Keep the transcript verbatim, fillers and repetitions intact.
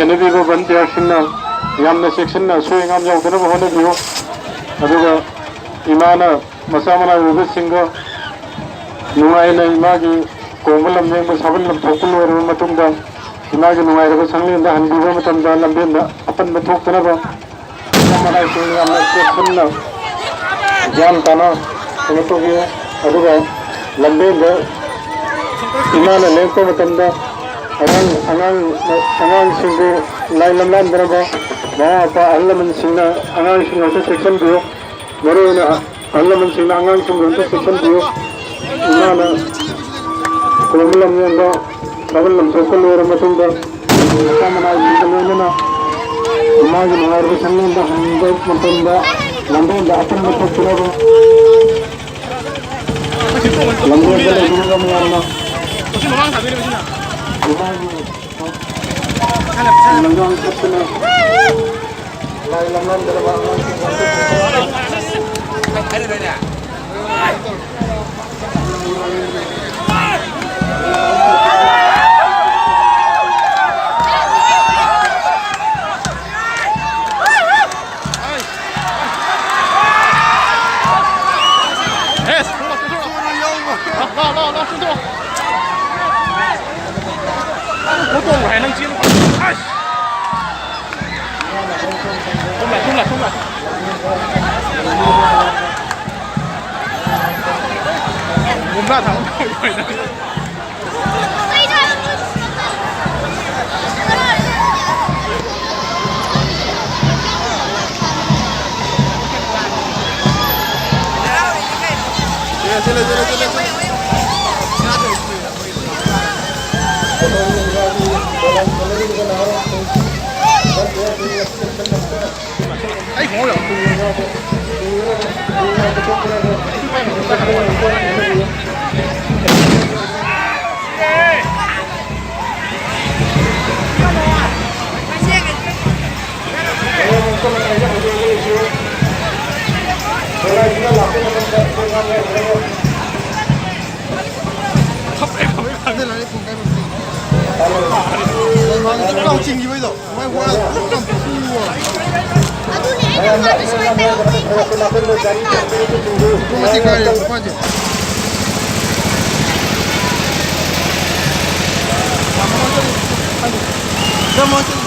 ꯁꯦꯟꯅꯕꯤꯕ ꯚꯣꯂꯨꯟꯇꯤꯌꯥꯔꯁꯤꯡꯅ ꯌꯥꯝꯅ ꯆꯦꯛꯁꯤꯟꯅ ꯑꯁꯣꯏ ꯑꯉꯥꯝ ꯌꯥꯎꯗꯅꯕ ꯍꯣꯠꯅꯕꯤꯌꯨ꯫ ꯑꯗꯨꯒ ꯏꯃꯥꯅ ꯃꯆꯥ ꯃꯅꯥꯎ ꯑꯣꯏꯕꯁꯤꯡꯒ ꯅꯨꯡꯉꯥꯏꯅ ꯏꯃꯥꯒꯤ ꯀꯣꯡꯕ ꯂꯝꯖꯦꯡꯕ ꯁꯥꯕꯜ ꯂꯝꯊꯣꯛꯄ ꯂꯣꯏꯔꯕ ꯃꯇꯨꯡꯗ, ꯏꯃꯥꯒꯤ ꯅꯨꯡꯉꯥꯏꯔꯕ ꯁꯪꯂꯦꯟꯗ ꯍꯟꯕꯤꯕ ꯃꯇꯝꯗ ꯂꯝꯕꯦꯟꯗ ꯑꯄꯟꯕ ꯊꯣꯛꯇꯅꯕ ꯃꯅꯥꯏꯁꯤꯡ ꯌꯥꯝꯅ ꯆꯦꯛꯁꯤꯟꯅ ꯒ꯭ꯌꯥꯟ ꯇꯥꯅ ꯀꯩꯅꯣ ꯇꯧꯕꯤꯌꯨ꯫ ꯑꯗꯨꯒ ꯂꯝꯕꯦꯟꯗ ꯏꯃꯥꯅ ꯂꯦꯡꯉꯛꯄ ꯃꯇꯝꯗ ꯑꯉꯥꯡ, ꯑꯉꯥꯡ, ꯑꯉꯥꯡꯁꯤꯡꯕꯨ ꯂꯥꯏ ꯂꯝꯂꯥꯟꯗꯅꯕ ꯃꯃꯥ ꯃꯄꯥ ꯑꯍꯜ ꯂꯃꯟꯁꯤꯡꯅ ꯑꯉꯥꯡꯁꯤꯡ ꯑꯁꯤ ꯆꯦꯛꯁꯤꯟꯕꯤꯌꯨ꯫ ꯃꯔꯨꯑꯣꯏꯅ ꯑꯍꯜ ꯂꯃꯟꯁꯤꯡꯅ ꯑꯉꯥꯡꯁꯤꯡꯕꯨ ꯑꯝꯇ ꯆꯦꯛꯁꯤꯟꯕꯤꯌꯨ꯫ ꯏꯃꯥꯅ ꯀꯣꯡꯕ ꯂꯝꯖꯦꯟꯗ ꯁꯥꯕꯜ ꯂꯝꯊꯣꯛꯄ ꯂꯣꯏꯔ ꯃꯇꯨꯡꯗ, ꯃꯆꯥ ꯃꯅꯥꯎꯁꯤꯡꯒ ꯂꯣꯏꯅꯅ ꯏꯃꯥꯒꯤ ꯅꯨꯡꯉꯥꯏꯔꯕ ꯁꯪꯂꯦꯟꯗ ꯍꯟꯕ ꯃꯇꯝꯗ ꯂꯝꯕꯦꯟꯗ ꯑꯄꯟꯕ ꯊꯣꯛꯇꯅꯕ ꯂꯝꯕꯦꯟꯗ ꯂꯩꯕꯤꯔꯤꯕ ꯃꯌꯥꯝꯅ ꯏꯃꯥꯒꯤ ꯂꯝꯖꯥꯡ ꯀꯠꯇꯨꯅ ꯂꯥꯏ ꯂꯝꯂꯝꯗ꯭ꯔꯕ ꯑꯉꯥꯡꯁꯤꯡ ꯑꯗꯨ ꯀꯥꯡ ꯆꯤꯡꯈꯤꯕꯩꯗꯣ ꯃꯥꯏ ꯋꯥ ꯌꯥꯝ ꯐꯨꯕ꯫ ꯑꯗꯨꯅꯦ ꯑꯩꯅ ꯃꯥꯗꯣ ꯁꯨꯃꯥꯏꯅ ꯇꯧꯋꯦ꯫ ꯃꯥꯁꯦ ꯀꯥꯏꯔꯦ, ꯃꯄꯥꯟꯁꯦ꯫ ꯌꯥꯝ ꯃꯃꯥꯡ ꯆꯠꯂꯤ꯫ ꯌꯥꯝ ꯃꯃꯥꯡ ꯆꯠꯂꯤ꯫